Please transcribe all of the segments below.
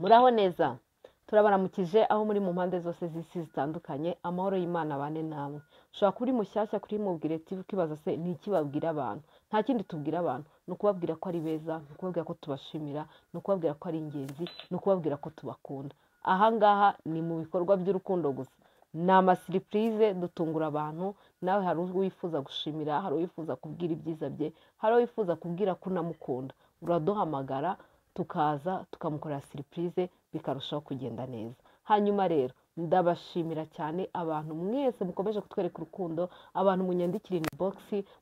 Muraho neza, turabaramukije aho muri mu mpande zose z'isi zitandukanye, amahoro y'Imana abane namwe. Ushobora kuba uri mushyashya kuri Mubwire TV ukibaza se ni iki babwira abantu? Nta kindi tubwira abantu, ni ukubabwira ko ari beza, ni ukubabwira ko tubashimira, ni ukubabwira ko ari ingenzi, ni ukubabwira ko tubakunda. Aha ngaha ni mu bikorwa by'urukundo gusa. Ni amasurprise dutungura abantu, nawe hari uwo wifuza gushimira, hari uwo wifuza kubwira ibyiza bye, hari uwo wifuza kubwira ko unamukunda. Uraduhamagara tukaza tukamukorera surprise bikarushaho kugenda neza. Hanyuma rero ndabashimira cyane abantu mwese mukomeje kutwereka urukundo, abantu munyandikira inbox,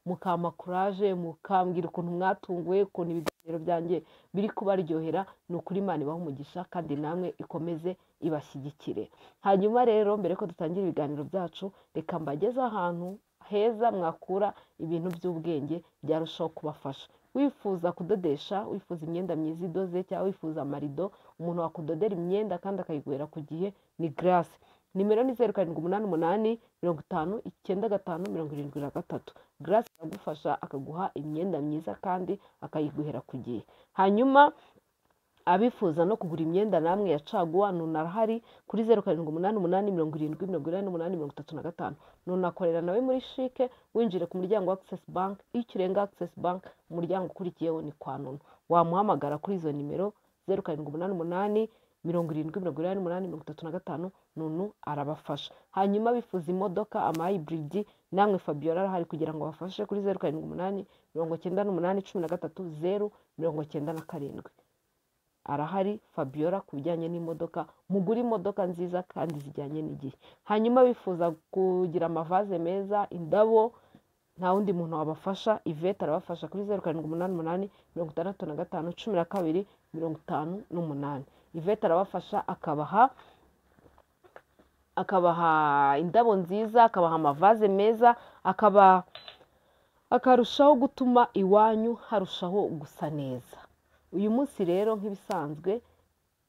mukampa courage, mukambwira ukuntu mwatunguwe, ukuntu ibiganiro byanjye biri kubaryohera. Ni ukuri Imana ibahe umugisha kandi namwe ikomeze ibashyigikire. Hanyuma rero mbere ko dutangira ibiganiro byacu, reka mbageze ahantu heza mwakura ibintu by'ubwenge byarushaho kubafasha. Wifuza kudodesha, wifuza imyenda myiza idoze, cyangwa wifuza amarido, umuntu wakudodera imyenda kandi akayiguhera ku gihe ni Grace. Nimero ni 0788 50 95 73. Grace aragufasha akaguha imyenda myiza kandi akayiguhera ku gihe. Hanyuma abifuza no kugura imyenda namwe ya caguwa, Nuna arahari kuri 0788 70 88 35. Nuna akorera nawe muri CHIC, winjire ku muryango wa Access Bank, iyo ukirenga Access Bank umuryango ukurikiyeho ni kwa Nuna. Wamuhamagara kuri izo nimero 0788 70 88 35, Nunu arabafasha. Hanyuma bifuza imodoka ama hybrid, namwe Fabiola arahari kugira ngo abafashe kuri 0788 98 13 0 97. Arahari Fabiola ku bijyanye n'imodoka, mugure imodoka nziza kandi zijyanye n'igihe. Hanyuma bifuza kugira amavaze meza, indabo, nta wundi muntu wabafasha, Yvette arabafasha kuri 0788 65 12 58. Yvette arabafasha akabaha indabo nziza, akabaha amavaze meza, akarushaho gutuma iwanyu harushaho gusa neza. Uyu munsi rero nk'ibisanzwe,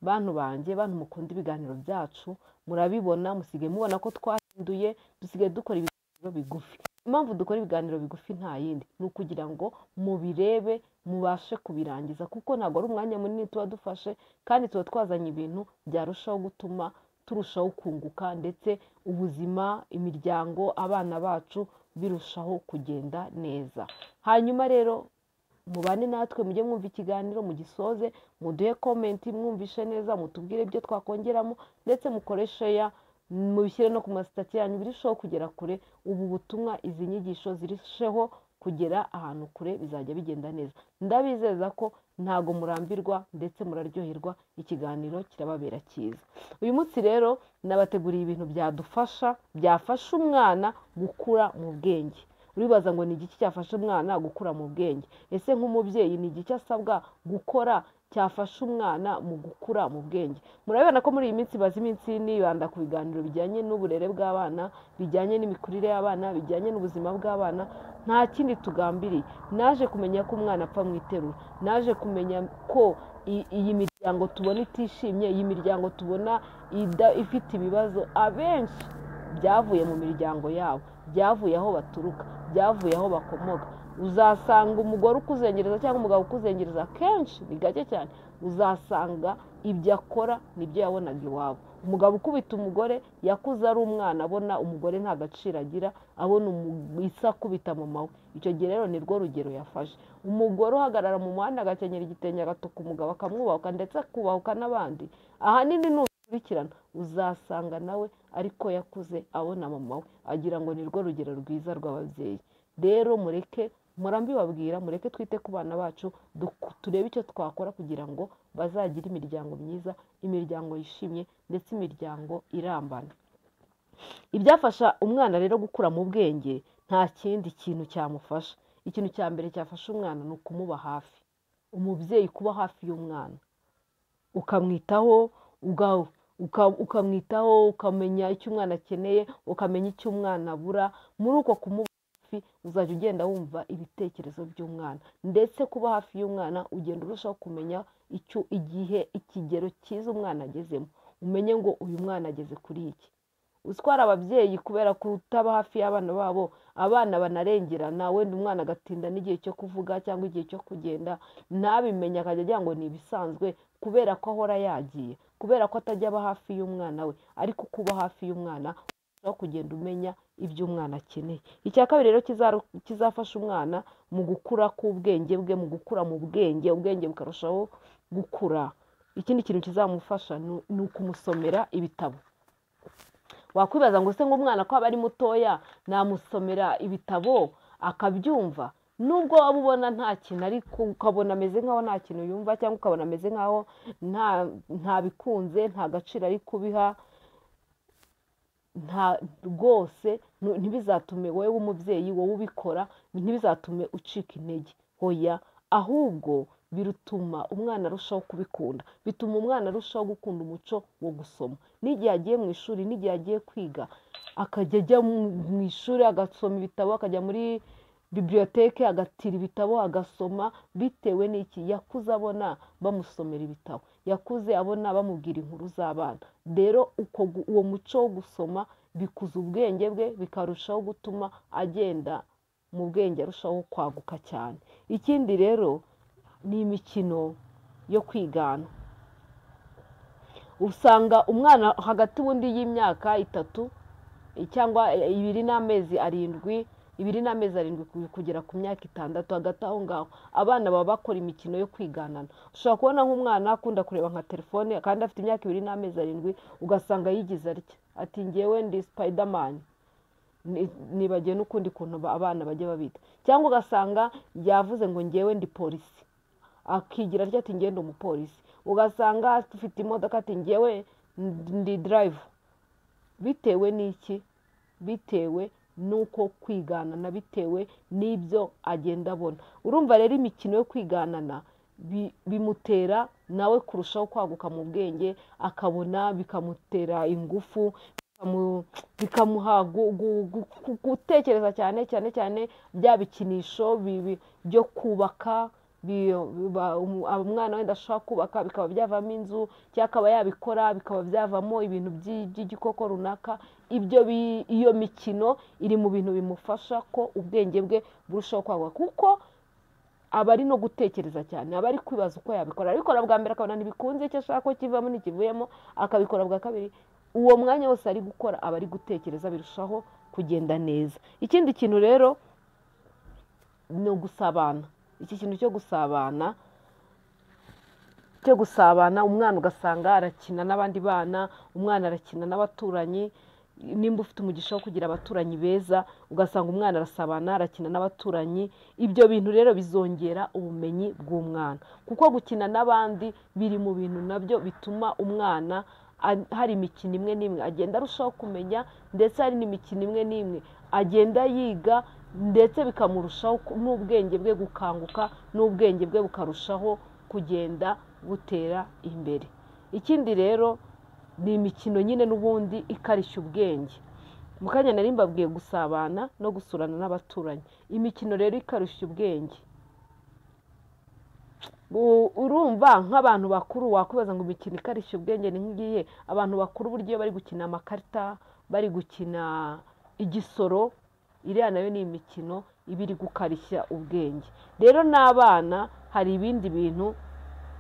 bantu banjye, bantu mukunda ibiganiro byacu, murabibona, musigaye mubona ko twahinduye, dusigaye dukora ibiganiro bigufi. Impamvu dukora ibiganiro bigufi nta yindi, ni ukugira ngo mubirebe mubashe kubirangiza, kuko ntabwo ari umwanya munini tuba dufashe, kandi tuba twazanye ibintu byarushaho gutuma turushaho kunguka, ndetse ubuzima, imiryango, abana bacu birushaho kugenda neza. Hanyuma rero mubane natwe, mujye mwumva ikiganiro mugisoze, muduhe comment mwumvishe neza, mutubwire ibyo twakongeramo, ndetse mukore share, mubishyire no ku mastatus yanyu, birusheho kugera kure. Ubu butumwa, izi nyigisho zirusheho kugera ahantu kure, bizajya bigenda neza. Ndabizeza ko ntago murambirwa ndetse muraryoherwa, ikiganiro kirababera cyiza. Uyu munsi rero nabateguriye ibintu byadufasha, byafasha umwana gukura mu bwenge. Uribaza ngo ni igiki cyafasha umwana gukura mu bwenge? Ese nk'umubyeyi ni igiki asabwa gukora cyafasha umwana mu gukura mu bwenge? Murabibona ko muri iyi minsi bazi iminsi nibanda ku biganiro bijyanye n'uburere bw'abana, bijyanye n'imikurire y'abana, bijyanye n'ubuzima bw'abana. Nta kindi tugambiriye. Naje kumenya ko umwana apfa mu iterura, naje kumenya ko iyi miryango tubona itishimye, iyi miryango tubona ifite ibibazo, abenshi byavuye mu miryango yabo, byavuye aho baturuka, byavuye aho bakomoka. Uzasanga umugore ukuzengereza cyangwa umugabo ukuzengereza, kenshi ni gake cyane uzasanga ibyo akora nibyo yabonaga iwabo. Umugabo ukubita umugore yakuze ari umwana abona umugore nta gaciro agira, abona ise akubita mama we. Icyo gihe rero ni rwo rugero yafashe. Umugore uhagarara mu muhanda agakenyera igitenge, agatuka umugabo, akamwubahuka ndetse akubahuka n'abandi, ahanini nukurikirana uzasanga nawe ariko yakuze abona mama we, agira ngo ni rwo rugero rwiza rw'ababyeyi. Rero mureke mbibabwira, mureke twite ku bana bacu, turebe icyo twakora kugira ngo bazagire imiryango myiza, imiryango yishimye, ndetse imiryango irambana. Ibyafasha umwana rero gukura mu bwenge, nta kindi kintu cyamufasha. Ikintu cya mbere cyafasha umwana ni ukumuba hafi. Umubyeyi kuba hafi y'umwana, ukamwitaho, ukamwitaho, ukamenya icyo umwana akeneye, ukamenya icyo umwana abura. Muri uko kumuba hafi uzajya ugenda wumva ibitekerezo by'umwana, ndetse kuba hafi y'umwana ugenda urushaho kumenya icyo igihe, ikigero cyiza umwana agezemo, umenye ngo uyu mwana ageze kuri iki. Uziko hari ababyeyi kubera kutaba hafi y'abana babo, abana banarengerana, wenda umwana agatinda n'igihe cyo kuvuga cyangwa igihe cyo kugenda ntabimenye, akajya agira ngo ni ibisanzwe kubera ko ahora yagiye, kubera ko atajya aba hafi y'umwana we. Ariko kuba hafi y'umwana urushaho kugenda umenya ibyo umwana akeneye. Icya kabiri rero kizafasha umwana mu gukura k'ubwenge bwe, mu gukura mu bwenge, ubwenge bukarushaho gukura, ikindi kintu kizamufasha ni ukumusomera ibitabo. Wakwibaza ngo se ngo umwana ko aba ari mutoya namusomera ibitabo akabyumva? Nubwo waba ubona nta kintu, ariko ukabona ameze nkaho nta kintu yumva, cyangwa ukabona ameze nkaho ntabikunze, nta gaciro ari kubiha, nta rwose, ntibizatume wowe w'umubyeyi, wowe ubikora, ntibizatume ucika intege. Hoya, ahubwo birutuma umwana arushaho kubikunda, bituma umwana arushaho gukunda umuco wo gusoma. N'igihe agiye mu ishuri, n'igihe agiye kwiga, akajya ajya mu ishuri agasoma ibitabo, akajya muri bibliothèque agatira ibitabo agasoma. Bitewe n'iki? Yakuze abona bamusomera ibitabo, yakuze abona bamubwira inkuru z'abana. Rero uwo muco wo gusoma bikuza ubwenge bwe, bikarushaho gutuma agenda mu bwenge arushaho kwaguka cyane. Ikindi rero ni imikino yo kwigana. Usanga umwana hagati ubundi y'imyaka 3 cyangwa 2 n'amezi 7, 2 n'amezi 7 kugera ku myaka 6, hagati aho ngaho abana baba bakora imikino yo kwiganana. Ushobora kubona nk'umwana akunda kureba nka telefone kandi afite imyaka 2 n'amezi 7, ugasanga yigize atya ati ngewe ndi Spiderman, nibagiwe n'ukundi kuntu abana bajya babita, cyangwa ugasanga yavuze ngo ngewe ndi polisi, akigira atya ati ngewe ndi umupolisi, ugasanga afite imodoka ati ngewe ndi driver. Bitewe n'iki? Bitewe nuko kwiganana, bitewe n'ibyo agenda abona. Urumva rero imikino yo kwiganana bimutera nawe kurushaho kwaguka mu bwenge, akabona bikamutera ingufu, bikamuha gutekereza cyane cyane cyane bya bikinisho byo kubaka. Umwana wenda ashobora kubaka bikaba byavamo inzu, cyangwa akaba yabikora bikaba byavamo ibintu by'igikoko runaka. Iyo mikino iri mu bintu bimufasha ko ubwenge bwe burushaho kwaguka, kuko aba ari no gutekereza cyane, aba ari kwibaza uko yabikora. Abikora bwa mbere akabona ntibikunze, icyo ashaka ko kivamo ntikivuyemo, akabikora bwa kabiri. Uwo mwanya wose ari gukora aba ari gutekereza, birushaho kugenda neza. Ikindi kintu rero ni ugusabana. Iki kintu cyo gusabana, umwana ugasanga arakina n'abandi bana, umwana arakina n'abaturanyi. Nimba ufite umugisha wo kugira abaturanyi beza, ugasanga umwana arasabana, arakina n'abaturanyi. Ibyo bintu rero bizongera ubumenyi bw'umwana, kuko gukina n'abandi biri mu bintu nabyo bituma umwana hari imikino imwe n'imwe agenda arushaho kumenya, ndetse hari n'imikino imwe n'imwe agenda yiga, ndetse bikamurushaho n'ubwenge bwe gukanguka, n'ubwenge bwe bukarushaho kugenda butera imbere. Ikindi rero ni imikino nyine n'ubundi ikarishya ubwenge. Mu kanya nari mbabwiye gusabana no gusurana n'abaturanyi. Imikino rero ikarishya ubwenge. Urumva nk'abantu bakuru wakwibaza ngo imikino ikarishya ubwenge ni nk'igihe abantu bakuru buryo bari gukina amakarita, bari gukina igisoro, iriya nayo ni imikino iba iri gukarishya ubwenge. Rero n'abana hari ibindi bintu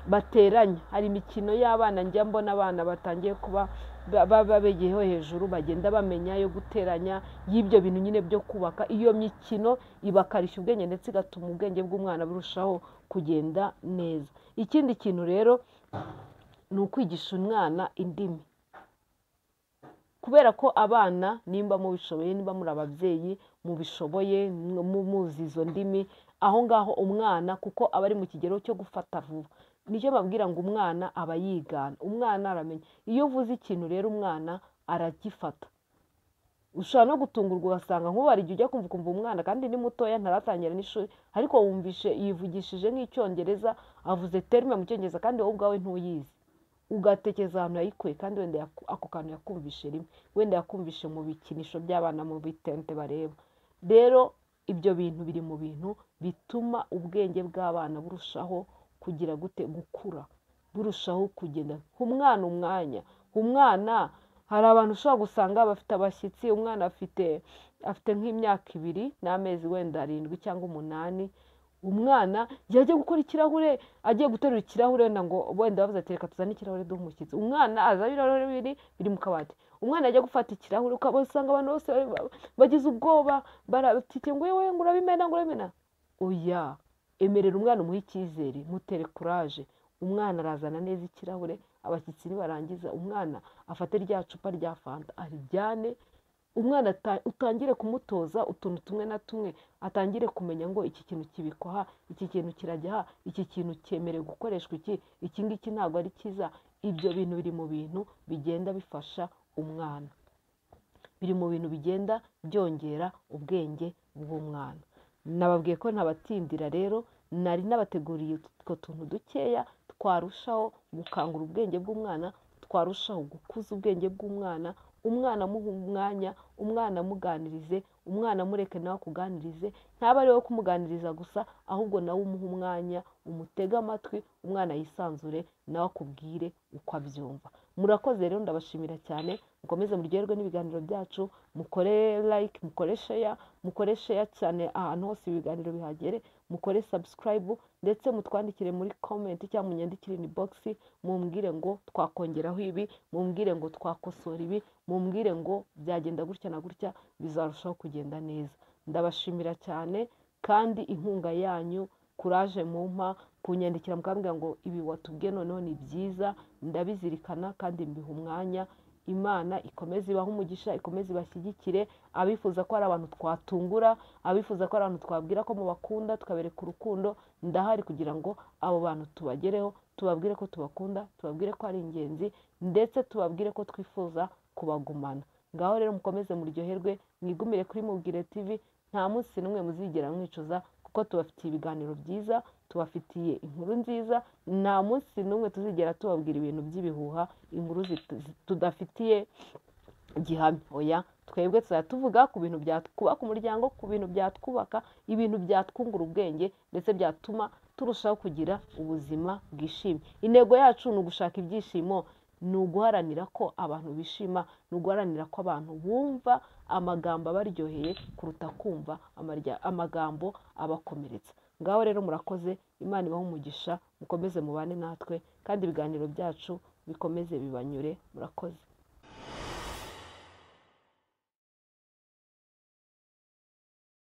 bateranya, hari imikino y'abana njya mbona abana batangiye kuba babegeyeho hejuru, bagenda bamenya yo guteranya y'ibyo bintu nyine byo kubaka. Iyo mikino ibakarishya ubwenge ndetse igatuma ubwenge bw'umwana burushaho kugenda neza. Ikindi kintu rero ni ukwigisha umwana indimi, kubera ko abana nimba mubishoboye, nimba muri ababyeyi mubishoboye, muzi izo ndimi, aho ngaho umwana kuko aba ari mu kigero cyo gufata vuba, nicyo babwira ngo umwana aba yigana, umwana aramenya. Iyo uvuze ikintu rero umwana aragifata. Ushobora no gutungurwa ugasanga nk'ubu hari igihe ujya kumva ukumva umwana kandi ni mutoya ntaratangira n'ishuri, ariko wumvishe yivugishije nk'icyongereza, avuze terme mu cyongereza kandi wowe ubwawe ntuyizi, ugatekereza ahantu yayikuye, kandi wenda ako kantu yakumvishe rimwe, wenda yakumvishe mu bikinisho by'abana mu bitente bareba. Rero ibyo bintu biri mu bintu bituma ubwenge bw'abana burushaho kugira gute, gukura, burushaho kugenda. Umwana umwanya, umwana Hari abantu ushobora gusanga bafite abashyitsi, umwana afite nk'imyaka 2 n'amezi wenda 7 cyangwa 8, umwana yajya gukora ikirahure, agiye guterura ikirahure wenda ngo wenda bavuze ati reka tuzane ikirahure duhe umushyitsi, umwana aza ibirahure bibiri biri mu kabati, umwana ajya gufata ikirahure ukabasanga abantu bose bagize ubwoba, baratike ngo yewe ngo urabimena, ngo urabimena. Oya, emerera umwana, umuhe icyizere, mutere courage. Umwana arazana neza ikirahure, abashyitsi nibarangiza umwana afate rya cupa rya fanta arijyane. Umwana utangire kumutoza utuntu tumwe na tumwe, atangire kumenya ngo iki kintu kibikwa aha, iki kintu kirajya aha, iki kintu cyemerewe gukoreshwa iki, iki ngiki ntabwo ari cyiza. Ibyo bintu biri mu bintu bigenda bifasha umwana, biri mu bintu bigenda byongera ubwenge bw'umwana. Nababwiye ko ntabatindira rero, nari nabateguriye utwo tuntu dukeya twarushaho gukangura ubwenge bw'umwana, twarushaho gukuza ubwenge bw'umwana. Umwana amuha umwanya, umwana amuganirize, umwana amureke nawe akuganirize, ntaba ari wowe kumuganiriza gusa, ahubwo nawe umuha umwanya, umutege amatwi, umwana yisanzure nawe akubwire uko abyumva. Murakoze rero, ndabashimira cyane, mukomeze muryoherwe n'ibiganiro byacu, mukore like, mukore share, mukore share cyane ahantu hose ibiganiro bihagere, mukore subscribe, ndetse mutwandikire muri comment cyangwa munyandikire inbox, mumbwire ngo twakongeraho ibi, mumbwire ngo twakosora ibi, mumbwire ngo byagenda gutya na gutya, bizarushaho kugenda neza. Ndabashimira cyane, kandi inkunga yanyu, courage mumpa kunyandikira mukambwira ngo ibi watubwiye noneho ni byiza, ndabizirikana kandi mbiha umwanya. Imana ikomeze ibahe umugisha, ikomeze ibashyigikire. Abifuza ko ari abantu twatungura, abifuza ko ari abantu twabwira ko mubakunda, tukabereka urukundo, ndahari kugira ngo abo bantu tubagereho, tubabwire ko tubakunda, tubabwire ko ari ingenzi, ndetse tubabwire ko twifuza kubagumana. Ngaho rero mukomeze muryoherwe, mwigumire kuri Mubwire TV, nta munsi n'umwe muzigera mwicuza, kuko tubafitiye ibiganiro byiza, tubafitiye inkuru nziza, nta munsi n'umwe tuzigera tubabwira ibintu by'ibihuha, inkuru tudafitiye gihamya. Oya, twebwe tuzajya tuvuga ku bintu byatwubaka umuryango, ku bintu byatwubaka, ibintu byatwungura ubwenge, ndetse byatuma turushaho kugira ubuzima bwishimye. Intego yacu ni ugushaka ibyishimo, ni uguharanira ko abantu bishima, ni uguharanira ko abantu bumva amagambo abaryoheye kuruta kumva amagambo abakomeretsa. Ngaho rero murakoze, Imana ibahe umugisha, mukomeze mubane natwe, kandi ibiganiro byacu bikomeze bibanyure. Murakoze.